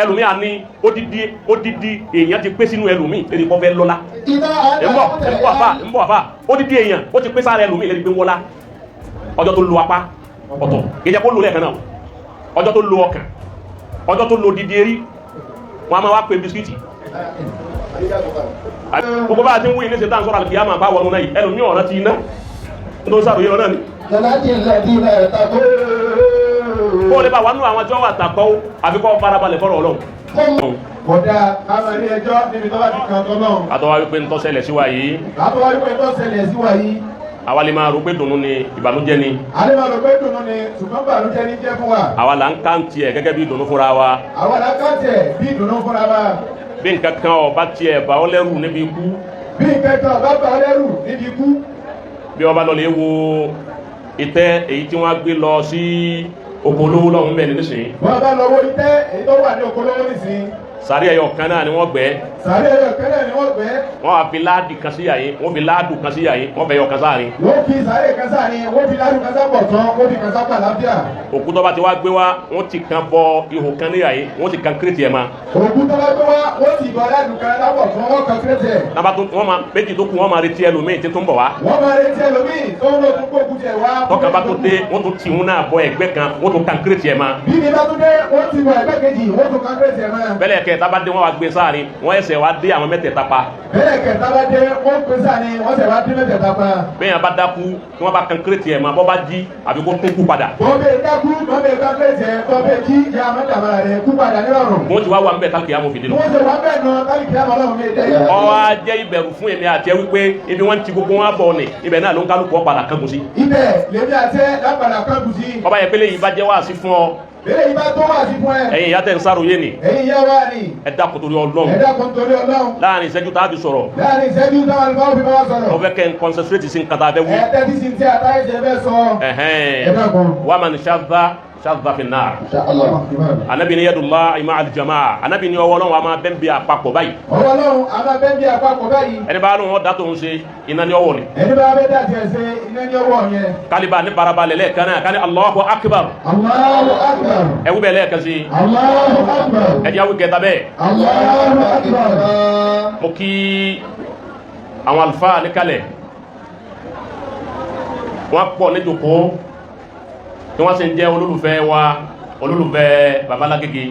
Ẹlòmíì á ní odidi odidi èèyàn ti pé sínú ẹlòmíì lórí kọ́ fẹ́ lọ́lá. Ń bọ̀, ń bọ̀ àfà, ń bọ̀ àfà. Odidi èèyàn ó ti pé sára ẹlòmíì lórí pé wọ́lá. Ọjọ́ tó lo apá ọ̀tọ̀, kìí jẹ́ kó lo lẹ́ẹ̀kan náà. Ọjọ́ tó lo ọkàn, ọjọ́ tó lo odidi erí, wọn a máa wá pé bisikíìtì. Gbogbo bá a ti ń wí ní ṣe tá ń sọ̀rọ̀ àlùkìyámà bá wọnú náà yìí, ẹlòmíì ọ̀ràn ti iná tó ń sàròyé lọ náà ni. Kó o lè bá wà nú àwọn tí wọ́n wà tàkọ́, àfi kọ́ farabalẹ̀ fọ́rọ̀ Ọlọ́run. Kódà káwọn ilé ẹjọ́ níbi tó bá ti kan tọ́lọ́run. Àtọwá wípé ń tọ́sẹ̀lẹ̀ sí wa yìí. Àtọwá wípé ń tọ́sẹ̀lẹ̀ sí wa yìí. Àwa lè máa rò pé dùnnú ni, ìbànújẹ́ ni. A lè máa rò pé dùnnú ni, ṣùgbọ́n ìbànújẹ́ ní jẹ́ fún wa. Àwa là ń káǹtì ẹ̀ gẹ́gẹ́ bí ìdùnnú fúnra wa. Àwa là ń káǹtì ẹ̀ bí ìdùnnú fúnra wa. Bí nǹkan kan ó bá tiẹ̀ bà ọ́ lẹ́rù níbi ikú. Bí nǹkan kan ó bá bà ọ́ lẹ́rù níbi ikú. Bí wọ́n bá lọ lè wo ìtẹ́ èyí tí wọ́n gbé lọ sí oko olówó lọ́hùn bẹ́ẹ̀ nísìnyí. Wọ́n bá lọ wo ìtẹ́ èyí tó wà ní oko olówó nísìnyí. Sàárì ẹyọ kan náà ni wọ́n gbẹ́. Sàárì ẹyọ kan náà ni wọ́n gbẹ́. Wọ́n wá fi láàdì kan sí yàyín, wọ́n fi láàdù kan sí yàyín, wọ́n fẹ́ yọ kan sáàrin. Wọ́n fi sàárì kan sáàrin, wọ́n fi láàdù kan sápọ̀ tán, wọ́n fi kan sápà láfíà. Òkú tó bá ti wá gbé wá, wọ́n ti kan bọ ihò kan ní yàyín, wọ́n ti kan kírètì ẹ̀ ma. Òkú tó bá gbé wá, wọ́n ti bọ̀ láàdù kan lápọ̀ tán, wọ́n kan kírètì ẹ̀. Nàbà tó wọ́n ma méjì tó kù, wọ́n máa retí ẹlòmíì tí tó ń bọ̀ wá. Wọ́n máa retí ẹlòmíì tó ń lọ tún gbógun tiẹ̀ wá. Tọ́ka bá tó dé, wọ́n tún tì ń náà bọ ẹ̀gbẹ́ kan, wọ́n tún kan kírètì ẹ̀ ma. Bí mi bá tún dé, wọ́n ti bọ ẹ̀gbẹ́ kejì, wọ́n tún kan kírètì ẹ̀ ma. Bẹ́lẹ̀ kẹta bá dé, wọ́n wá gbé sáàrin, wọ́n ẹsẹ̀ wá dé àwọn mẹ́tẹ̀ẹ̀ta pa. Bẹ́lẹ̀ kẹta bá dé, wọ́n gbé sáàrin, wọ́n sẹ̀ wá dé mẹ́tẹ̀ẹ̀ta pa. Bẹ́ẹ̀ yẹn bá dákú, tí wọ́n bá kan kírètì ẹ̀ ma, bọ́ bá jí àbí kó tún kú padà. Bọ́ bẹ́ẹ̀ dákú, bọ́ bẹ́ẹ̀ kan kírètì ẹ̀, bọ́ bẹ́ẹ̀ jí, ya mẹ́tàmọ́ra rẹ̀ kú padà nírọ̀rùn. Wọ́n ti wá wà ń bẹ̀ tálkì àmọ́ fìdí nù. Wọ́n ṣe wà bẹ́ẹ̀ nù tálíkì àmọ́ ọlọ́run mi dẹ́. Ó wá jẹ́ ìbẹ̀rù fún èmi àti ẹ wípé ibi wọ́n ti gbogbo wọn bọ̀ ni, ibẹ̀ náà ló ń kálukú ọ̀padà kángun sí. Ibẹ̀ lèmi àti ẹ lápadà kángun sí. Ọba yẹn pélé yìí bá jẹ́ wáàsí fún ọ. Bẹ́ẹ̀ yìí bá tó wáàsí fún ẹ. Ẹ̀yin ìyá tẹ̀ ń sáròyé ni. Ẹ̀yin ìyá wa ni. Ẹ dákun torí Ọlọ́run. Ẹ dákun torí Ọlọ́run. Láàrin ìṣẹ́jú tá a fi sọ̀rọ̀. Láàrin ìṣẹ́jú táwọn àlùfáà fi bá wa sọ̀rọ̀. Mo fẹ́ kẹ́ ń concentrate sí nǹkan tá a fẹ́ wí. Ẹ tẹ́tí sí ti àtàyè ṣe fẹ́ sọ. Ẹ̀hẹ́n. Ẹ dákun. Wa man shadda shadda fi an-nar. Anabi ni yadullahi ma'al jamaa. Anabi ni ọwọ́ Ọlọ́run a máa bẹ́ ń bí àpapọ̀ báyìí. Ọwọ́ Ọlọ́run a máa bẹ́ ń bí àpapọ̀ báyìí. Ẹni bá lóun ọ̀dà tó ń ṣe, iná ní ọwọ́ ni. Ẹni bá bẹ́ dà tiẹ̀ ṣe, iná ní ọwọ́ yẹn. Kálíbà ní barabalẹ̀ lẹ́ẹ̀kan náà, kání Allahu akbar. Allahu akbar. Ẹ wí bẹ́ẹ̀ lẹ́ẹ̀kan sí. Allahu akbar. Ẹ jẹ́ awí kẹta bẹ́ẹ̀. Allahu akbar. Mo kí àwọn àlùfáà níkàlẹ̀, wọ́n pọ̀ níjòkó tí wọ́n sì ń jẹ́ olólùfẹ́ wa, olólùfẹ́ Babalágége.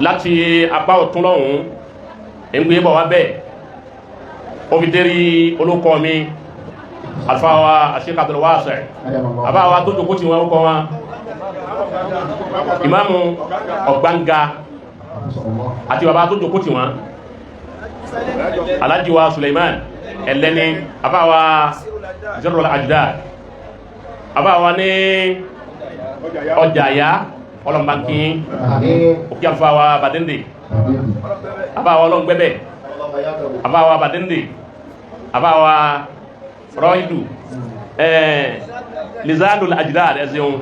Láti apá ọ̀tún lọ́hùn ń gbé bọ̀ wá bẹ́ẹ̀, ó fi dérí olókọ́ mi, àlùfáà wa Sheikh Abdul Wasi', àbá wa tó jòkó tí wọ́n kọ́ wọn, ìmáàmù Ọ̀gbánga, àti bàbá tó jòkó tí wọ́n, Alhaji wa Suleiman Ẹlẹ́ni, àbá wa Zerol Ajdad, àbá wa ní ọjà ya ọlọ́mbàkín òkè, àlùfáà wa Badende, àbá wa ọlọ́ngbẹ́bẹ̀, àbá wa Badende, àbá wa Rọ́ìdù, Lizanul Ajdad. Ẹ̀sìn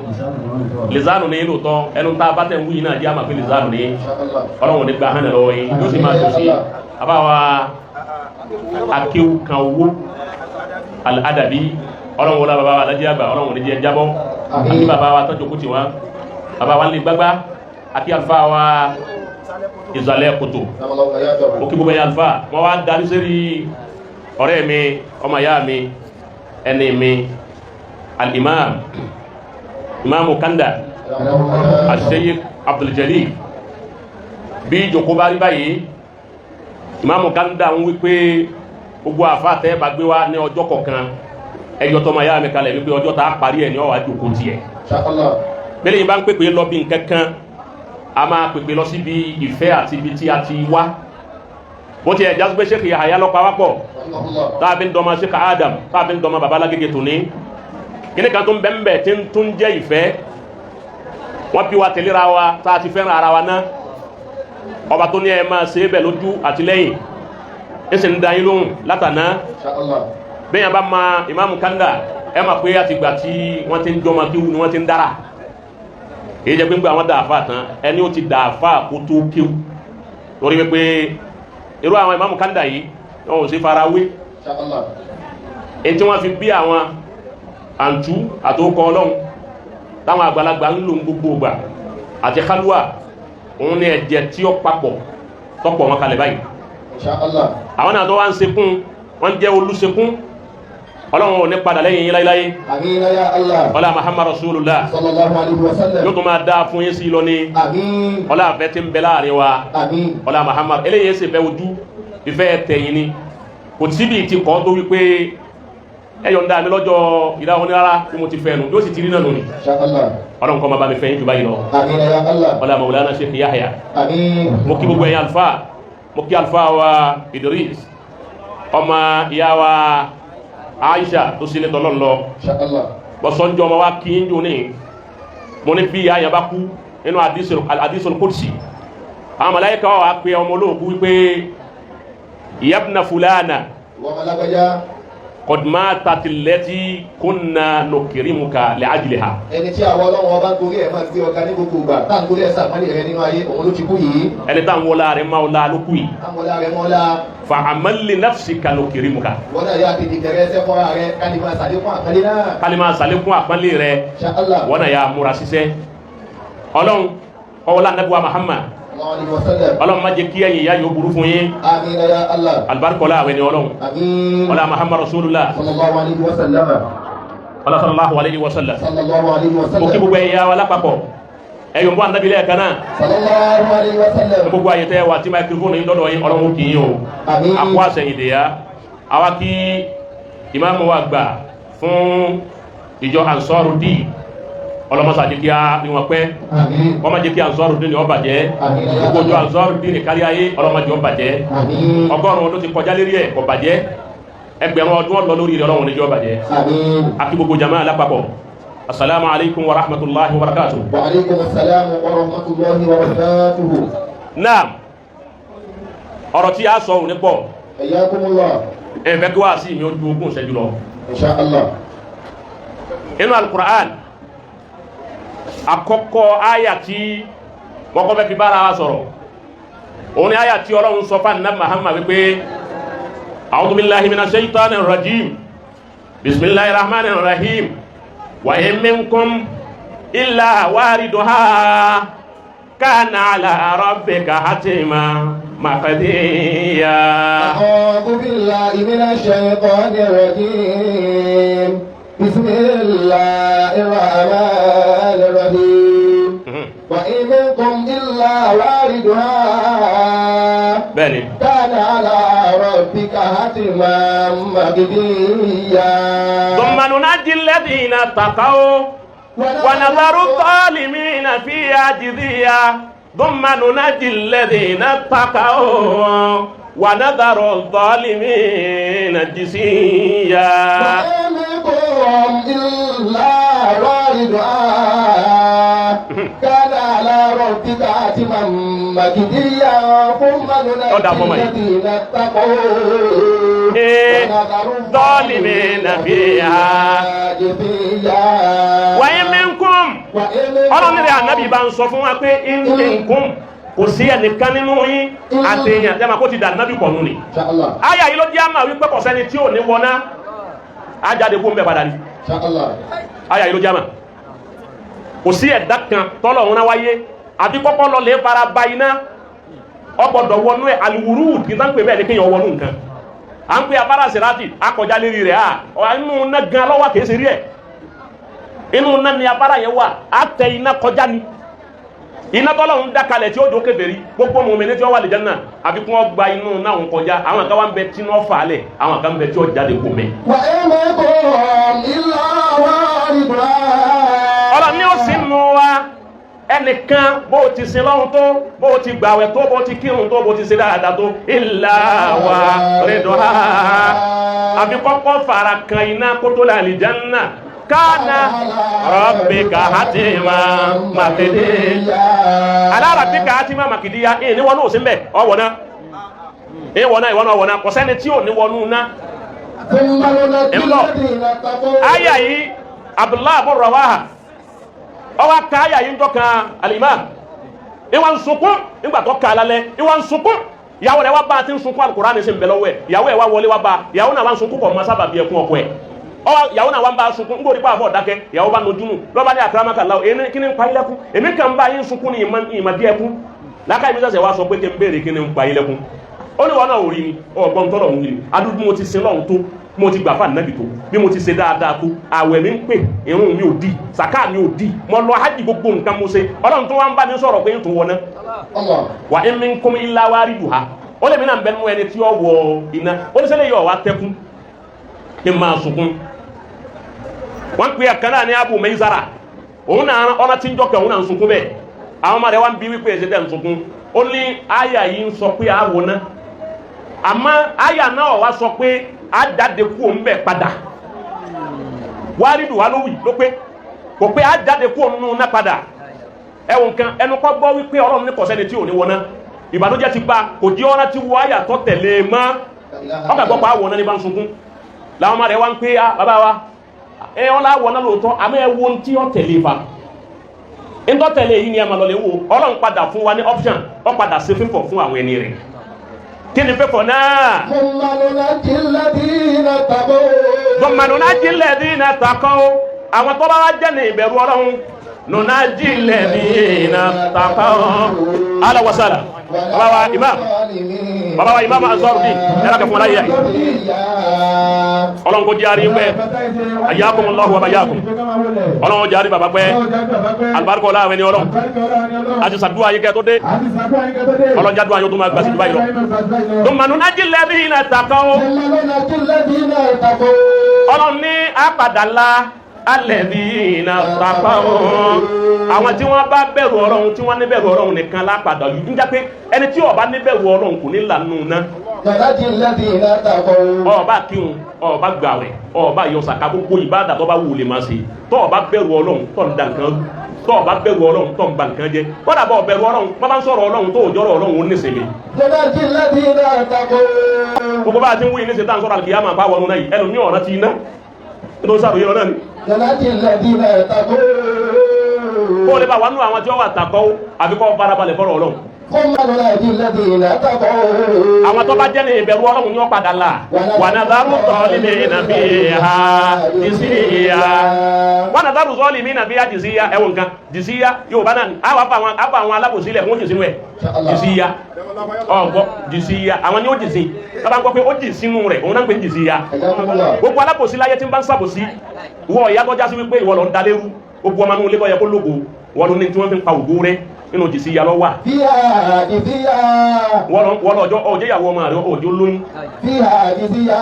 lizanu ní lóòótọ́, ẹnu tá a bá tẹ̀ ń wúyìn náà jẹ́ àmà pé lizanu ní Ọlọ́run ní gba hàn lọ́wọ́ yín, yóò sì máa tó sí. Àbá wa akéwù kan owó al-adabi, Ọlọ́run wọlé bàbá wa alájí àgbà, Ọlọ́run ní jẹ́ jábọ́, àti bàbá wa tọ́jú kú tiwọn, bàbá wa ń lè gbágbá, àti àlùfáà wa ìzàlẹ̀ kòtò òkè, gbogbo ẹ̀yà àlùfáà. Wọ́n wá darí sórí ọ̀rẹ́ mi, ọmọ ìyá mi, ẹni mi, al-imam, imamu Kanda, al-Sheikh Abdul Jalil. Bí ìjòkó bá rí báyìí, imamu Kanda ń wípé gbogbo àfáàtẹ́ bá gbé wá ní ọjọ́ kọ̀ọ̀kan, ẹjọ́ tọmọ ìyá mi kalẹ̀ wípé ọjọ́ tá a parí ẹ̀ ní ọwà jòkó tiẹ̀. Bẹ́lẹ̀ yìí bá ń pèpè lọ bí nǹkan kan, a máa pèpè lọ síbi ìfẹ́ àti ibi tí a ti wá. Bó ti ẹ̀ jásí pé Sheikh Yahaya lọ pawápọ̀ táàbí ń dọmọ Sheikh Adam, táàbí ń dọmọ Babalágége tòní, kíní kan tó ń bẹ́ńbẹ́ tí ń tún jẹ́ ìfẹ́. Wọ́n bí wa tẹ̀léra wa tá a ti fẹ́ràn ara wa ná. Ọba tó ní ẹ máa ṣe é bẹ̀ lójú àti lẹ́yìn, ẹ sì ń da yín lóhùn látàná. Bẹ́ẹ̀ yẹn bá ma ìmáàmù Kanda, ẹ máa pé àtìgbà tí wọ́n ti ń jọmọ kíwu ni wọ́n ti ń dára. Èyí jẹ́ pé ń gbé àwọn dàáfà tán, ẹni ó ti dàáfà kó tó kíw, torí wípé irú àwọn ìmáàmù Kanda yìí, wọn ò sí fara wé. Èyí tí wọ́n fi bí àwọn àǹtú àtòkọ Ọlọ́run táwọn àgbàlagbà ń lò ń gbogbo ògbà àti kálúwà. Òun ni ẹ̀jẹ̀ tí ó papọ̀ tọ́pọ̀ wọn kalẹ̀ báyìí. Insha Allah. Àwọn náà tó wá ń sekún, wọ́n jẹ́ olùsekún. Ọlọ́run ò ní padà lẹ́yìn yín láíláí. Àmín ya Allah. Ọlá Muhammad Rasulullah. Sallallahu alayhi wa sallam. Yóò tó máa dáa fún yín sí lọ ní. Àmín. Ọlá àfẹ́ tí ń bẹ láàrin wa. Àmín. Ọlá Muhammad. Eléyìí ṣe fẹ́ ojú ìfẹ́ tẹ̀yìn ni, kò síbi ti kọ́ tó wípé ẹ yọ̀ǹda mi lọ́jọ́ ìdáhùn ní rárá tí mo ti fẹ́ nu, yóò sì ti rí náà nù ni. Insha Allah. Ọlọ́run kọ́ máa bá mi fẹ́ yín jù báyìí lọ. Àmín ya Allah. Ọlá Maulana Sheikh Yahya. Àmín. Mo kí gbogbo ẹ̀yin alfa, mo kí alfa wa Idris, ọmọ ìyá wa Aisha tó sílẹ̀ tọ́lọ́ lọ. Insha Allah. Bọ́sọ̀njọ́ ọmọ wa kí n jò ní mo ní bí ìyá yẹn bá kú nínú hadisul qudsi, àwọn màláíkà wà pé ọmọ olóòkú wípé yabna fulana Wọ́n máa lágbájá. qad matat allati kunna nukrimuka li ajliha. Ẹni tí àwọn ọlọ́run ọba ń torí ẹ̀ máa gbé ọ̀gá ní gbogbo ìgbà, tá à ń torí ẹ̀ sàpọ́nlé rẹ nínú ayé, òun ló ti kú yìí. Ẹni tá à ń wọlá rẹ máa wọlá ló kú yìí. Táwọn ọlá rẹ mọ́lá. Fa amal li nafsika nukrimuka. Wọ́n náà yá tètè tẹ̀rẹ́ ẹsẹ̀ fọ́ra rẹ kálí máa sàlékún àpọ́nlé náà. Kálí máa sàlékún àpọ́nlé rẹ. Insha Allah. Wọ́n náà yà múra ṣiṣẹ́. Ọlọ́run ọwọ́lá anabiwa Muhammad. Sallallahu alayhi wa sallam. Ọlọ́run má jẹ́ kí ẹ̀yin ìyá yóò burú fún yín. Àmín ya Allah. Alibarikọ́lá àwẹ̀ ni ọlọ́run. Àmín. Ọlá Muhammad Rasulullah. Sallallahu alayhi wa sallam. Ọlá sallallahu alayhi wa sallam. Sallallahu alayhi wa Mo kí sallam. gbogbo ẹ̀yin ìyá wa lápapọ̀, ẹ̀yọ̀ ń bọ́ ànábì lẹ́ẹ̀kan náà. Sallallahu alayhi wa sallam. Gbogbo àyè tẹ́ wà tí microphone yín dọ́dọ̀ yín, ọlọ́run kì í yín o. Àmín. Akó àsẹ̀yìndè ya àwa kí ìmáàmù wa gbà fún ìjọ Ansarudeen di ọlọ́mọsàdé kí á ní wọn pẹ́. Àmín. Wọ́n má jẹ́ kí Ansarudeen ní ó bàjẹ́. Àmín. Gbogbo ìjọ Ansarudeen ní kárí ayé, ọlọ́mọdé ó bàjẹ́. Àmín. 100 ọdún ti kọjá lérí ẹ̀ kò bàjẹ́, 1000 ọdún ọlọ lórí rẹ̀, ọlọ́run níjọ́ bàjẹ́. Àmín. Akí gbogbo jama lápapọ̀, asalaamu alaykum wa rahmatulahi wa barakatuh. Wa alaykum assalam wa rahmatullahi wa barakatuhu. Naam, ọ̀rọ̀ tí a sọ òní pọ̀. Hayyakumullah. Ẹ fẹ́ kí wá sí mi ojú 20 ìṣẹ́jú lọ. Insha Allah. Inú alukur'an, àkọ́kọ́ àyà tí wọ́n kọ́ fẹ́ fi bára wa sọ̀rọ̀, òun ni àyà tí ọlọ́run sọ fún anabi Muhammad wípé a'udhu billahi minash shaitanir rajim, bismillahir rahmanir rahim, wa in minkum illa wariduha kana ala rabbika hatima maqdiya. أعوذ بالله من الشيطان الرجيم، بسم الله الرحمن الرحيم، وإن منكم إلا واردها Bẹ́ẹ̀ni. كان على ربك حتما مقضيا. ثم ننجي الذين اتقوا ونذر الظالمين فيها جثيا، ثم ننجي الذين اتقوا ونذر الظالمين جثيا. وإن منكم إلا واردها كان على ربك حتما مقضيا، ثم Ọ̀dà ننجي fọmọ yìí. الذين اتقوا إيه، ونذر الظالمين فيها جثيا. وإن منكم وإن منكم Ọlọ́run rẹ̀ ànábì bá ń sọ fún wa pé in minkum, kò sí ẹnìkan nínú yín àti èèyàn tẹ́ ma kó ti dà nábì pọ̀ nù ni. إن شاء الله. Àyà yìí ló jẹ́ àmà wípé kò sẹ́ni tí ò ní wọná, á jáde kó ń bẹ̀ padà ni. إن شاء الله. Àyà yìí ló jẹ́ àmà kò sí ẹ̀dá kan tọ́lọ̀ ń rán wáyé àbí kọ́kọ́ lọ lè fara ba iná, ọgbọ̀dọ̀ wọnú ẹ̀. Àlùwùrú kì í tán pé bẹ́ẹ̀ ni kéèyàn wọnú nǹkan à ń pè afárá sèrátì akọjá lérí rẹ̀ à inú iná gan lọ́wọ́ kìí ṣe rí ẹ̀, inú iná ni afárá yẹn wà, á tẹ iná kọjá ni, iná tọ́lọ̀ ń dákalẹ̀ tí ó jó kèfèrí. Gbogbo mùmínì tí ó wà lè Jánnà àfi kí wọ́n gba inú náà ń kọjá. Àwọn kan wà ń bẹ tí wọ́n fà á lẹ̀, àwọn kan ń bẹ tí ó jáde kó mẹ́. وإن منكم إلا واردها. Ọlọ́run ní ó sì nù wa ẹnìkan, bó o ti sin lọ́hun tó, bó o ti gbàwẹ̀ tó, bó o ti kírun tó, bó o ti ṣe dáadáa tó, illa wariduha, àfi kọ́kọ́ fara kan iná kó tó lè àlìjánná. Kana rabbika hatima maqdiya, ala rabbika hatima maqdiya. Ẹ̀ ní wọn náà sí mbẹ́ ọ̀wọ̀ náà ẹ̀ wọ̀ náà ìwọ náà wọ̀ náà, kò sẹ́ni tí ò ní wọnú náà. ثم ننجي Ń bọ̀. الذين اتقوا. Aya yìí, Abdullahi abu Rawaha ọwọ́ aka aya yìí ń jọ kan alimam ìwà ń sunkún nígbà tó ka lálẹ́, ìwà ń sunkún. Ìyàwó rẹ̀ wá bá a ti ń sunkún, Alukur'an sì ń bẹ lọ́wọ́ ẹ̀. Ìyàwó ẹ̀ wá wọlé wá bá a, ìyàwó náà wá ń sunkún, kọ̀ ọmọ sábà bí ẹkún ọkọ ẹ̀. Ọwọ́ ìyàwó náà wà ń bá sunkún, ń gbòdì pa àfọ̀ dákẹ́, ìyàwó bá nojú nù lọ́ba ní àkàràmàkà láwọ èmi kí ni ń pa yín lẹ́kún, èmi kàn ń bá yín sunkún ní ìmọ̀ díẹ̀ kú. Lákàá mi sẹ̀sẹ̀ wá sọ pé kí n béèrè kí ni ń pa yín lẹ́kún. Ó ní wọn náà ò rí ni ọgbọ́n tọ́lọ̀ ń rí ni adúgbò mo ti sin lọ́hùn tó, mo ti gbà fún ànábì tó, bí mo ti ṣe dáadáa tó, àwẹ̀ mi ń pè, irun mi ò di, sàká mi ò di, mo lọ hajj, gbogbo nǹkan mo ṣe, Ọlọ́run tó wá ń bá mi sọ̀rọ̀ pé ń tún wọ náà. Wa in minkum illa wariduha. Ó lè mi náà bẹnu ẹni tí ó wọ iná. Ó ní sẹ́lẹ̀ yọ wá tẹ́kún kí n máa sunkún. Wọ́n pè é kan náà ní Abu Maizara, òun náà ọ̀nà tí ń jọ kẹ́, òun náà ń sunkún bẹ́ẹ̀. Àwọn ọmọ rẹ̀ wá ń bí wípé ẹ̀sẹ̀ tẹ̀ ń sunkún. Ó ní àyà yìí ń sọ pé àwọ̀ náà, àmọ́ àyà náà wá sọ pé á jáde kú òun bẹ̀ padà. Wárídù wá ló wì ló pé kò pé á jáde kú òun nù náà padà. Ẹ̀wọ̀n kan ẹnu kọ́ gbọ́ wípé Ọlọ́run ní kọ̀sẹ́ni tí ò ní wọná. Ìbànújẹ́ ti bá kò jí ọ́nà tí wọ́ àyà tó tẹ̀lé mọ́. Ọkà gbọ́ pa àwọ̀ náà ní bá ń sunkún. Làwọn ọmọ rẹ̀ wá ń pé, "Ah, bàbá wa, ẹ ọ́n láwọ̀ náà lóòótọ́, àmọ́ ẹ wo ohun tí ó tẹ̀lé fa ńtọ́ tẹ̀lé yìí ni ẹ máa lọ lè wo." Ọlọ́run padà fún wa ní option, ó padà ṣe fífọ̀ fún àwọn ẹni rẹ̀. Kí ni fífọ̀ náà? ثم ننجي الذين اتقوا. ثم ننجي الذين اتقوا. Àwọn tó bá wá jẹ́ ní ìbẹ̀rù Ọlọ́run, ننجي الذين اتقوا. Ala wasala, bàbá wa imam, bàbá wa imam Ansarudeen, ẹ̀rọ kẹfún ọláyé yìí. Ọlọ́run kò jẹ́ àrí pẹ́. Ayyakumullahu wa bayyakum. Ọlọ́run jẹ́ àrí bàbá pẹ́. Alibarika ọlá àwọn ẹni Ọlọ́run àti sàdúrà yín kẹ́ tó dé. Ọlọ́run jádùn àyọ̀ tó máa gbà sí Dubai lọ. ثم ننجي الذين اتقوا. ثم ننجي الذين اتقوا. Ọlọ́run ní àpàdàlà الذين اتقوا, àwọn tí wọ́n bá bẹ̀rù Ọlọ́run, tí wọ́n ní bẹ̀rù Ọlọ́run nìkan lápàdà yìí. Ń jẹ́ pé ẹni tí ó bá ní bẹ̀rù Ọlọ́run kò ní lànà náà. ننجي الذين اتقوا. Ó bá kírun, ó bá gbàwẹ̀, ó bá yọ sàká, gbogbo ìbádà tó bá wù lè máa ṣe, tó bá bẹ̀rù Ọlọ́run, tó ń da nǹkan rú, tó bá bẹ̀rù Ọlọ́run, tó ń ba nǹkan jẹ́, kódà bá bẹ̀rù Ọlọ́run, wọ́n bá ń sọ̀rọ̀ Ọlọ́run tó òjọ́rọ̀ Ọlọ́run ó nísìnyí. ننجي الذين اتقوا. Gbogbo bá a ti ń wí ní ṣe tá à ń sọ̀rọ̀ àlùkìyámà pa wọnú náà yìí, ẹlòmíì ọ̀rọ̀ ti iná tó ń sàròyé lọ náà ni. ننجي الذين اتقوا. Kó o lè bá wà nú àwọn tí wọ́n wà tàkọ́ àbí kọ́ farabalẹ̀ fọ́rọ̀ Ọlọ́run. ثم ننجي الذين اتقوا. Àwọn tó bá jẹ́ ní ìbẹ̀rù Ọlọ́run ní wọ́n padà là. ونذر الظالمين فيها جثيا. ونذر الظالمين فيها جثيا. Ẹ̀wọ̀n nǹkan جثيا yóò bá náà àwọn afọ àwọn alábòsílẹ̀ wọ́n jì sínú ẹ̀. جثيا ọ̀gbọ́ جثيا, àwọn ni ó jì sí. Bàbá ń gbọ́ pé ó jì sínú rẹ̀, òun náà ń pè ní جثيا. Gbogbo alábòsí láyé tí ń bá ń sàbòsí, ìwọ ìyá tó já sí wípé ìwọ lọ ń dalérú, gbogbo ọmọ inú ilé tó yẹ kó lógo, wọ́n ló ní tí wọ́n fi ń pa ògo rẹ̀, nínú جثيا lọ wà. فيها جثيا. Wọ́n lọ ọjọ́ ọjọ́ ìyàwó ọmọ rẹ̀ ọjọ́ lóyún. فيها جثيا.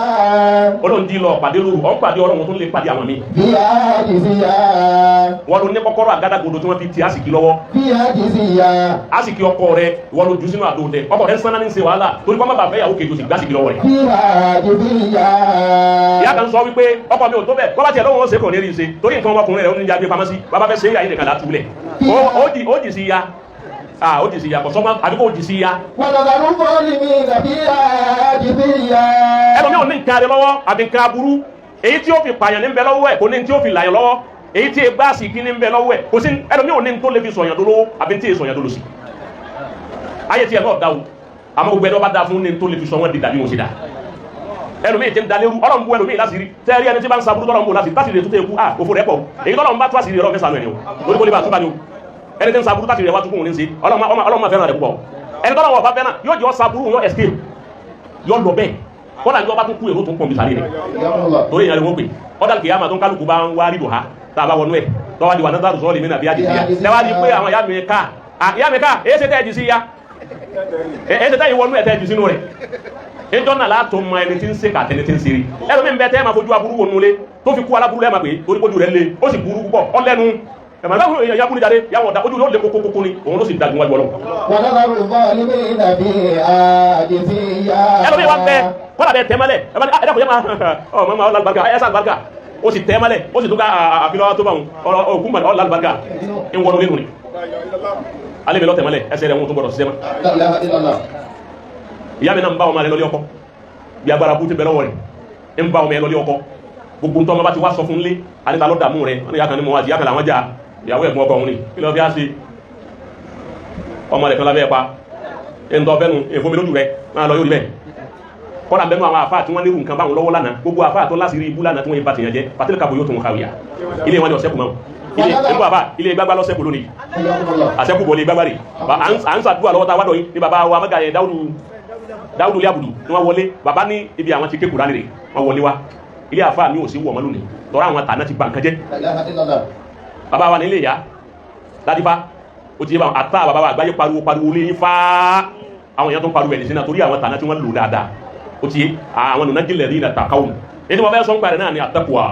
Ọlọ́run jí lọ pàdé lóru, ọ̀n pàdé Ọlọ́run tó lè pàdé àwọn mi. فيها جثيا. Wọ́n ló ní kọ́kọ́rọ́ àgádágodo tí wọ́n fi ti àsìkí lọ́wọ́. فيها جثيا. Àsìkí ọkọ rẹ̀, wọ́n ló jù sínú àdó tẹ ọkọ rẹ̀ ń sanná ní ṣe wàhálà torí kọ́ má bàa fẹ́ ìyàwó kejì, ó sì gbásìkí lọ́wọ́ rẹ̀. فيها جثيا. Ìyá kan sọ wípé ọkọ mi ò tó bẹ́ẹ̀, bọ́bá tiẹ̀ lọ́wọ́ ó ṣe kò ní rí i ṣe torí nǹkan ọmọkùnrin rẹ̀ ó ní jáde pamọ́ sí bàbá fẹ́ ṣe é yà yín nìkan látúlẹ̀. Ó jì sí ya, ó jì sí ya, kò sọ́mọ́ àbí kò jì sí ya. ونذر الظالمين فيها جثيا. Ẹlòmíì ò ní nǹkan rẹ lọ́wọ́ àbí nǹkan aburú èyí tí ó fi pààyàn ní ń bẹ lọ́wọ́ ẹ̀, kò ní tí ó fi làyàn lọ́wọ́, èyí tí egbá sì kí ní ń bẹ lọ́wọ́ ẹ̀, kò sí. Ẹlòmíì ò ní tó lè fi sọ̀yàn dolówó àbí tí sọ̀yàn dolòsì. Ayé tiẹ̀ náà dáwò, àmọ́ gbogbo ẹni wọ́n bá dáa fún ní tó lè fi sọ wọ́n di dàbí wọn sì dá. Ẹlòmíì tí ń dalérú, Ọlọ́run bú ẹlòmíì láti rí tẹ́rí ẹni tí bá ń saburú, tọ́lọ́run bú láti láti lè tún tẹ́ kú. Ah, òfò rẹ̀ pọ̀. Èyí tọ́lọ́run bá tó àṣírí rẹ̀, ọ̀fẹ́ sànú ẹni o, lórí kó lè bá túbà ní o. Ẹni tí ń saburú láti rẹ̀ wá túkùn ní ṣe, Ọlọ́run máa fẹ́ràn rẹ̀ púpọ̀. Ẹni tọ́lọ́run ọba fẹ́ràn yóò jọ saburú, yóò escape, yóò lọ bẹ́ẹ̀. Kọ́dà ní ọba tún kú, èrò tó ń pọ̀ mi sáré rẹ̀ torí ìyàrá wọn pè ọ̀dà kìyàmà tó ń kálukú bá ń wá rí dùn ha. Tá a bá wọnú ẹ̀ tọ́wá di ونذر الظالمين فيها جثيا, tẹ́wá di pé àwọn ìyá mi ká, ìyá mi ká, èyí ṣe tẹ́ ẹ̀ jì sí ya, èyí ṣe tẹ́ ìwọnú ẹ̀ tẹ́ ẹ̀ jì sínú rẹ̀. Ẹjọ́ náà látò mọ ẹni tí ń ṣe kàtẹ́ni tí ń ṣeré. Ẹlòmí ń bẹ tẹ́ ẹ máa fojú aburú wọnú lé tó fi kú aláburú lẹ́ẹ̀ máa pè é torí kójú rẹ̀ lé, ó sì burú púpọ̀ ọlẹ́nu ẹ̀mọ̀ náà ìyá burú jáde yàwọ̀ ọ̀dà, ojú rẹ̀ ó lé kókókókó ni, òun ló sì dàgbù wájú Ọlọ́run. ونذر الظالمين فيها جثيا. Ẹlòmí wa bẹ kọ́lá bẹ tẹ́ mọ́lẹ̀ ẹ bá ní ẹ dàpọ̀ yẹ máa ọ mọ́ máa ọlọ́lùbáríkà ẹ sá àlùbáríkà, ó sì tẹ́ mọ́lẹ̀, ó sì tún ká àfihàn tó bá wọn òkú mọ́ ọlọ́lùbáríkà ń wọnú lẹ́nu ni alẹ́ mi lọ tẹ̀ mọ́lẹ̀, ẹsẹ̀ rẹ̀ wọn tún gbọdọ̀ ṣiṣẹ́ mọ́. لا إله إلا الله. Ìyá mi náà ń bá ọmọ rẹ̀ lọlé ọkọ, bí agbára bú ti bẹ lọ́wọ́ rẹ̀, ń bá ọmọ yẹn lọlé ọkọ. Gbogbo ntọ́ ọmọ bá ti wá sọ fún lé àníta ló dààmú rẹ̀, wọ́n ní ìyá kan ní mọ́ àti ìyá kan làwọn jà, ìyàwó ẹ̀gbọ́n ọkọ òun ni. Kí ló fi á ṣe ọmọ rẹ̀ kan lábẹ́ ẹ̀ pa ẹ̀ ń tọ́ fẹ́nu èfó mi lójú rẹ̀ máa lọ yóò rí bẹ́ẹ̀. Kọ́ra bẹ́ẹ̀ àwọn àfáà tí wọ́n nírú nǹkan báwọn lọ́wọ́ lánàá, gbogbo àfáà tó láti rí ibú lánàá tí wọ́n yé bá tìyàn jẹ́ pàtẹ́lẹ̀ kàbọ̀ yóò tó wọn kàwíyà. Ilé wọn ni ọ̀sẹ́kù mọ́ ilé ìlú àbá, ilé gbágbá lọ́sẹ̀kù lónìí, àsẹ́kù bọ̀ lé gbágbá rè. À ń sàdúrà lọ́wọ́ tá a wá dọ̀ yín ní bàbá wa mẹ́gà yẹn, Dáúdù, Dáúdù lé àbùdù ni wọ́n wọlé. Bàbá ní ibi àwọn ti kékùrá rè, wọ́n wọlé wa. Ilé àfáà mi ò sí wọ̀ mọ́ lónìí tọ́ra àwọn tàná ti bà nǹkan jẹ́. Bàbá wa nílé ìyá ládìfá ó ti yé báwọn àtà bàbá wa àgbáyé pariwo pariwo lé yín fáá, àwọn èèyàn tó ń pariwo ẹ̀ ní sínú torí àwọn tàná tí wọ́n lò dáadáa. Ó ti yé àwọn nùnà jílẹ̀ rí ìdàtà káwọn èyí tí wọ́n fẹ́ sọ ń parẹ́ náà ni àtẹ́kùwà,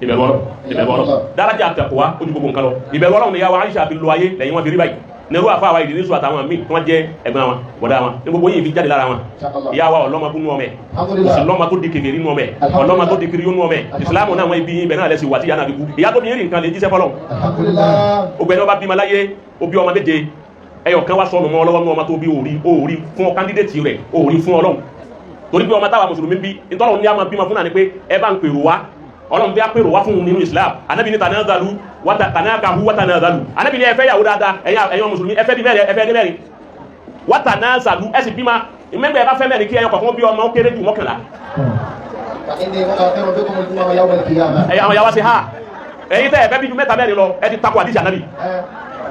ìbẹ̀rù Ọlọ́run, ìbẹ̀rù Ọlọ́run, dárájà àtẹ́kùwà ó ju gbogbo nǹkan lọ. Ìbẹ̀rù Ọlọ́run ni ìyàwó Aisha fi lo ayé lẹ́yìn wọn fi rí báyìí. Nírú àfa àwa ìdílé sùn àtàwọn míì tí wọ́n jẹ́ ẹ̀gbọ́n wọn, bọ̀dá wọn ní gbogbo yìí fi jáde lára wọn. Ìyá wa ọlọ́mọ bú nú ọmọ ẹ̀, kò sí lọ́mọ tó di kèfèrí nú ọmọ ẹ̀, ọlọ́mọ tó di kiri nú ọmọ ẹ̀. Ìsìlámù náà wọn ibi yín ibẹ̀ náà lẹ́sìn wà tí ìyá náà fi kú. Ìyá tó bí yín rí nǹkan lè jíṣẹ́ fọlọ́. Ogbẹ́ni ọba bímọ láyé, ó bí ọmọ méje, ẹyọ kan wá sọnù mọ́ ọlọ́wọ́ nú ọmọ tó bí, òòrí òòrí fún ọ candidate rẹ̀, òòrí fún Ọlọ́run, torí pé ọmọ táwa mùsùlùmí bí ntọ́lọ́run ní a máa bímọ fún náà ni pé ẹ bá ń pèrò wá. Ọlọ́run bí a pèrò wá fún un nínú Islam. Anabi ní tanazalu tanakahu watanazalu. Anabi ní ẹ fẹ́ yàwó dáadáa, ẹ̀yin mùsùlùmí, ẹ fẹ́ bí mẹ́rin, ẹ fẹ́ dé mẹ́rin, watanazalu, ẹ sì bímọ mẹ́gbẹ̀ẹ́. Bá fẹ́ mẹ́rin, kí ẹyọ kọ̀ọ̀kan bí ọmọ ó kéré jù 11. Ẹ̀yà àwọn yàwá sí ha, ẹ̀yin tẹ́ ẹ fẹ́ bí ju mẹ́ta mẹ́rin lọ, ẹ ti takò àdìsí Anabi,